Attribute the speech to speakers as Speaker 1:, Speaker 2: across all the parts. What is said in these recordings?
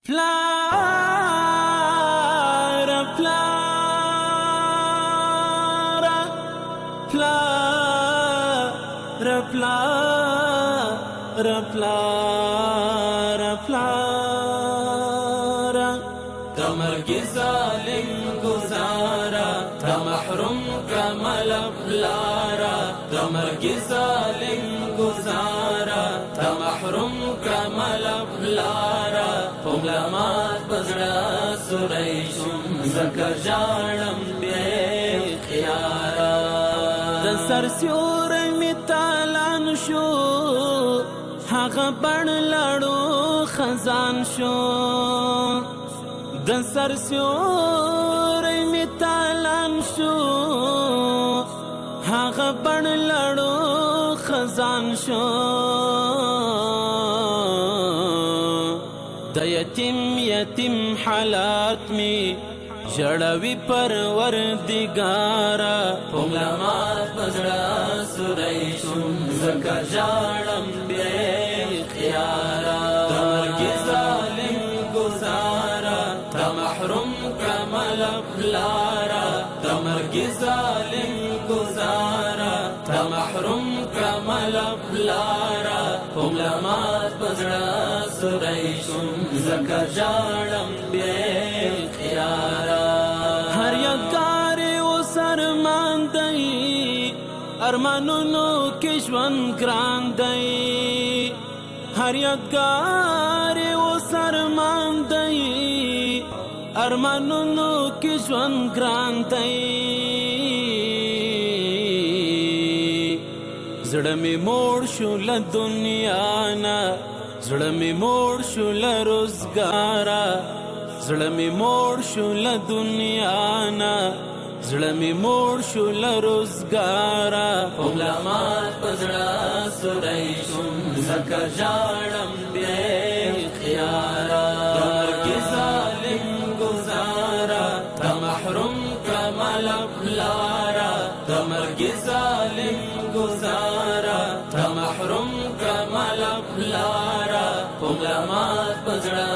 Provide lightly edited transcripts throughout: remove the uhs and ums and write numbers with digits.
Speaker 1: پلار، پلار، پلار، پلار، پلار، پلار، د مرګ ظالم گزارا، ته محروم کمل پلارا. د مرګ ظالم گزارا، ته محروم کمل پلارا. پملمات بزړه سوري شم، زکه ژاړم بے اختیارا. د سر سیوری می تالان شو، هغه بڼ لاړو خزان شو. د سر سیوری می تالان شو، هغه بڼ لاړو خزان شو. د یتیم یتیم حالات می جړوي پرور دیګارا. پملمات بزړه سوري شم، زکه ژاړم بے اختیارا. د مرګ ظالم گزارا، ته محروم کمل پلارا. د مرګ ظالم گزارا، ته محروم کمل پلارا. پملمات بزړه سوري شم، زکه ژاړم بے اختیارا. هر یادګار او سرمان دی، ارمانونو کې ژوند ګران دی. هر یادګار او سرمان دی، ارمانونو کې ژوند ګران دی. زړه می موړ شو له دنیا نه، زړه می موړ شو له روزګارا. زړه می موړ شو له دنیا نه، زړه می موړ شو له روزګارا. پملمات پزړه سوري شم، زکه ژاړم بے اختیارا. د مرګ ظالم گزارا، ته محروم کمل پلارا. د مرګ ظالم گزارا، ته محروم کمل پلارا. پملمات پزړه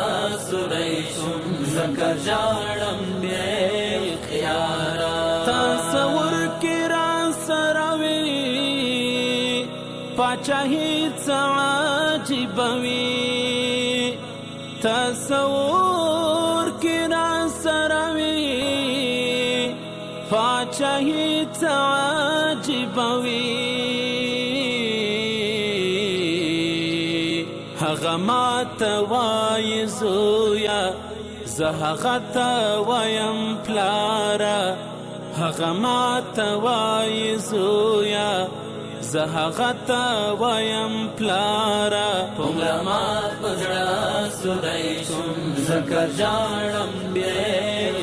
Speaker 1: سوري شم، زکه ژاړم بے اختیارا. تصور کې را سره وي پاچاهي څه عجیبوي. تصور کې را سره وي پاچاهي څه عجیبوي. هغه ما ته وایي زویا، زه هغه ته وایم پلاره. هغه ما ته وایي زویا، زه هغه ته وایم پلاره. پملمات پزړه سوري شم، زکه ژاړم بے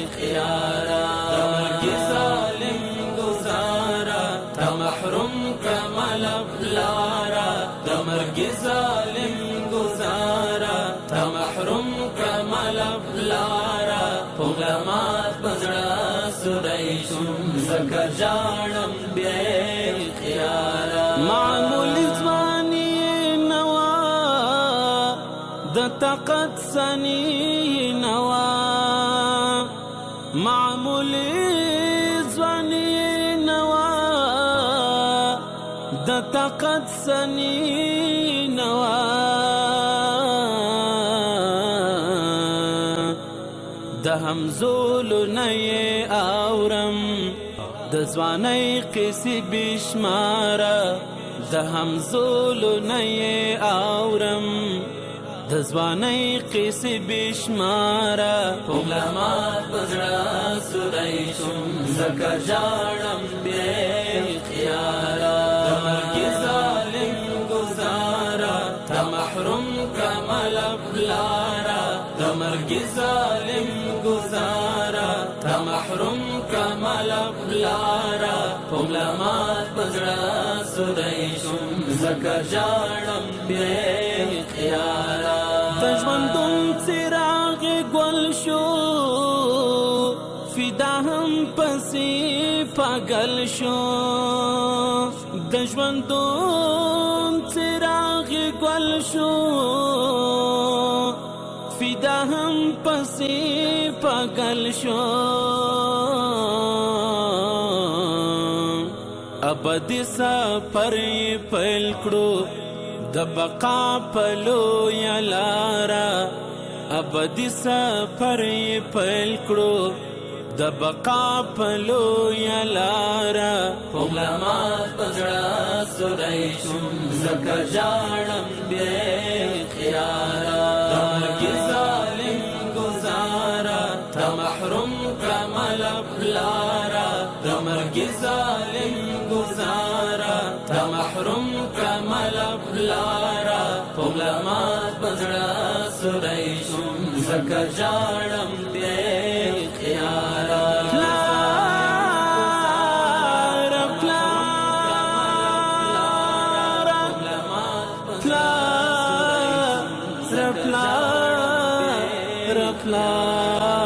Speaker 1: اختیارا. د مرګ ظالم گزارا، ته محروم کمل پلارا. د مرګ ظالم گزارا، ته محروم کمل پلارا. پملمات پزړه سوري شم، زکه ژاړم بے اختیارا. معمولی ځواني نوا، د طاقت سنی نوا. معمولی ځواني نوا، د طاقت سنی نوا. د همزول نه اورم د ځوانۍ قصې بشماره. د همزول نه اورم د ځوانۍ قصې بشماره. پملمات بزړه سوري شم، زکه ژاړم بے اختیارا. د مرګ ظالم گزارا، ته محروم کمل پلارا. د مرګ ظالم گزارا، ته محروم کمل پلارا. پملمات بزړه سوري شم، زکه ژاړم بے اختیارا. د ژوندون څراغ ګل شو، فدا هم پسې پاگل شو. د ژوندون څراغ ګل شو، فدا هم پسې پاگل شو. ابد سفر پیل کړو د بقا پلو یا لارا، ابد سفر پیل کړو د بقا پلو یا لارا. پغلمات پزړه سورای شم، زکه جاړم بے خیارا. د مرګ ظالم گزارا ته محروم کړم پلارا، د مرګ ظالم گزارا ته محروم کړم پلارا. پغلمات پزړه سورای شم، زکه جاړم بے خیارا. پلار پلار پلار پلار پلار.